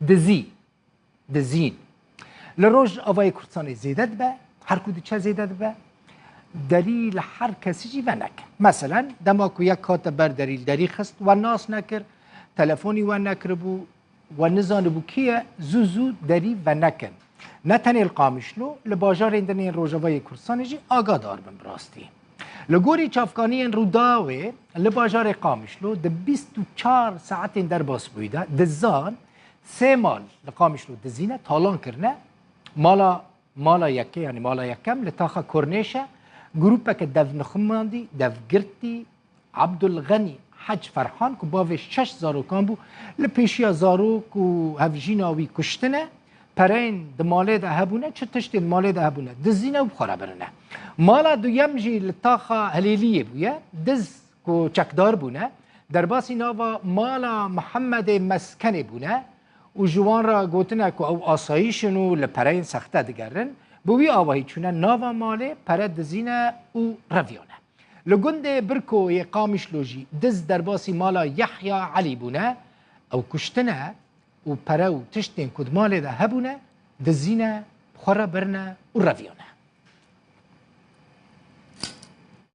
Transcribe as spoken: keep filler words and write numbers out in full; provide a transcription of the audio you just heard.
Dizî, dizîn. Li Rojavayê Kurdistanê zêde dibe, her ku diçe zêde dibe. Derî li her kesî jî veneke. Meselen, dema ku yek hate ber derî, li derî xist, we nas nekir, telefonî we nekiribû, we nizanibû kî ye, zû zû derî venekin. Ne tenê li Qamişlo, li bajarên din yên Rojavayê Kurdistanê jî agadar bin bi rastî. Li gorî çavkaniyên Rûdawê, li bajarê Qamişlo di bîst û çar saetên derbasbûyî de dizan sê mal li Qamişlo dizîne, talan kirine. Mala, mala yekê, yanî mala yekem li taxa Kornêş e, grûpeke devnixumandî, devgirtî, Abdulxenî Hec Ferhan ku bavê şeş zarokan bû, li pêşiya zarok û hevjîna wî kuştine, pereyên di malê de hebûne, çi tiştên malê de hebûne, dizîne û bi xwe re birine. Mala duyem jî li taxa Hilêliyê bûye, diz ku çekdar bûne, derbasî nava mala Mihemedê Meskenê bûne û ji wan re gotine ku ew asayîş in û li pereyên sexte digerin. Bi wî awahî çûne nava malê, pere dizîne û reviyane. Li gundê Birko yê Qamişlo jî diz derbasî mala Yehya Elî bûne, ew kuştine û pere û tiştên ku di malê de hebûne, dizîne, bi xwe re birine û reviyane.